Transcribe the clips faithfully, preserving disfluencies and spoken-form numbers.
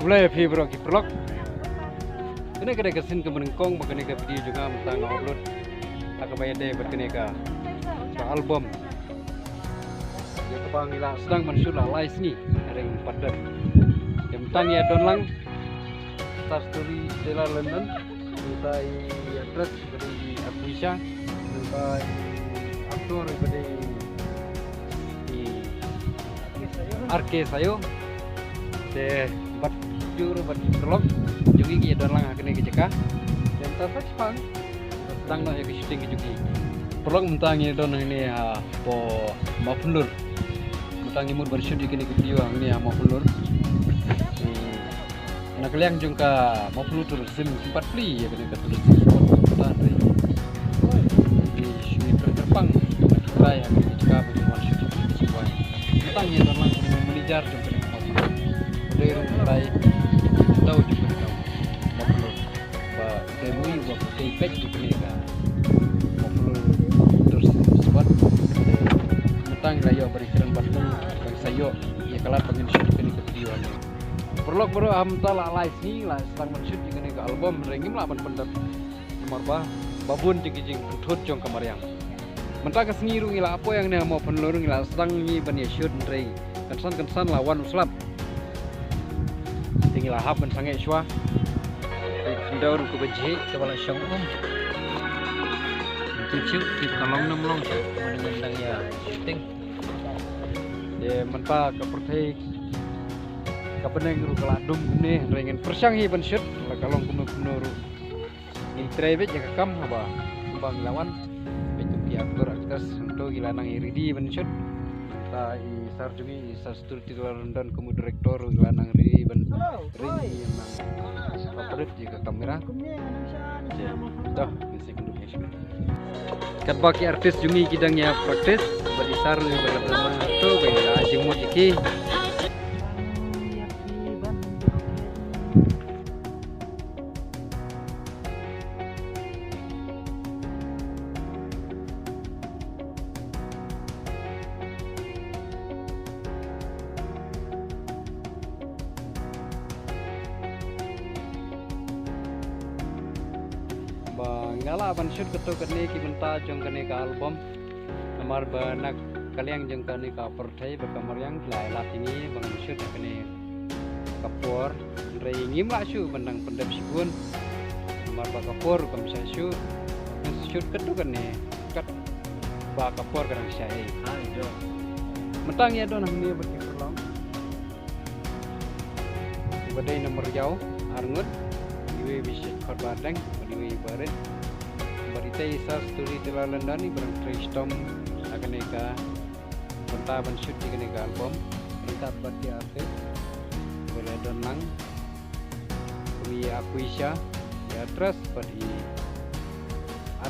Khublei ïa phi baroh ki paralok. Kane ka dei ka sien kaba nyngkong ba kane ka video jong nga mynta nga upload ha kaba ïadei bad kane ka, ka album. Ïa kaba ngi la sdang ban shoot la lai sngi, hynrei ngim pat dep. Ïa mynta ngi ïa don lang Star Storyteller London, mynta i actress ba dei i Akwisha, mynta i actor ba dei i R K Sayo. Te bad jur bad paralok jong ngi ki don lang ha kane ka jaka. Te mynta sa span tang noh ïa ka shooting ka jong ngi. Paralok, mynta ngi don hangne hapoh Mawphanlur. Mynta ngi mut ban shoot ïa kane ka video hangne ha Mawphanlur. Te na ka liang jong ka Mawphanlur tourism, kim pat plie ïa kane ka tourism spot mynta, hynrei ngi shu ïa kyrpang ban trai ha kane ka jaka ba ngin wan shoot ïa kane ka jaka. Mynta ngi don lang kum u manager jong kane ka Mawphanlur. Dei ruh u trai, dei jong kane ka Mawphanlur. Ba dei ruh uba peit jong kane ka Mawphanlur tourism spot. Mynta ngi la ïoh ba dei kren bad u, ba sa ïoh ïa ka lad ba ngin shoot ïa kane ka video hangne. Paralok baroh, mynta la lai sngi la sdang ban shoot ïa kane ka album, hynrei ngim lah ban pyndep namar ba, ba bun jong ki jingpynthut jong ka mariang. Mynta ka sngi ruh ngi la poi hangne ha Mawphanlur, ngi la sdang ngi ban ïa shoot, hynrei kynsan kynsan la wan u slap. Te ngi la hap ban sangeh shuwa. Te khyndew ruh kaba jhieh kaba la shong um. Tip shuh, tip ka long nam long shuh, mynta ngi dang ïa shooting. Te mynta ka pyrthei ka bneng ruh ka la dum kumne, hynrei ngin pyrshang hi ban shoot la ka long kumno kumno ruh. Ngin trei beit ïa ka kam haba kumba ngi la wan. Beit kum ki actor actress hangto ki la nang ïa ready ban shoot. Mynta i sir jong ngi, i Star Storyteller London kum u director ruh ki la nang ready ban ring ïa nang operate ïa ka camera. Te to ngin sa ïakynduh ïa shuwa. Katba ki artist jong ngi ki dang ïa practice bad i sir ruh ba la dang nang to ba la jingmut ïa ki. Ba nga lah ban shoot kato kane ki bynta jong kane ka album. Namar ba na ka liang jong kane ka pyrthei ba ka mariang la ïa lad ïa ngi ba ngan shoot ha kane ka por, hynrei ngim lah shuh ban nang pyndep shibun. Namar ba ka por kam shah shuh. Ngan shoot kato kane katba ka por ka dang shah ei. Mynta ngi ïa don hangne bad ki paralok. Iba dei na Mariaw arngut, iwei ba shait khot ba ardeng bad iwei ba rit. Bad ita i Star Storyteller London iba dang trei shitom ha kane ka bynta ban shoot ïa kane ka album ryngkat bad ki artist. Iba la don lang kum i Akwisha, i actress bad i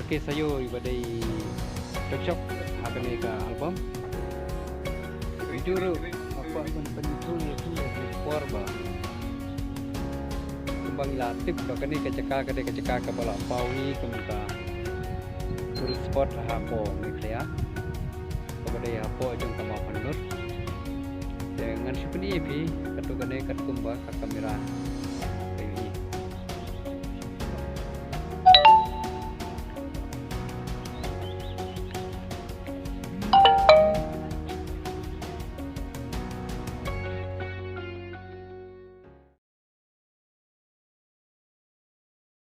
R K Sayo iba dei i Tokshop ha kane ka album. Video ruh nga kwah ban pynithuh ïa ki ïa ki por ba kumba ngi la tip ba kane ka jaka ka dei ka jaka kaba la paw ngi kum ka tourist spot hapoh Meghalaya. Kaba dei hapoh jong ka Mawphanlur. Te ngan shu pyni ïa phi kato kane katkum ba ka kamera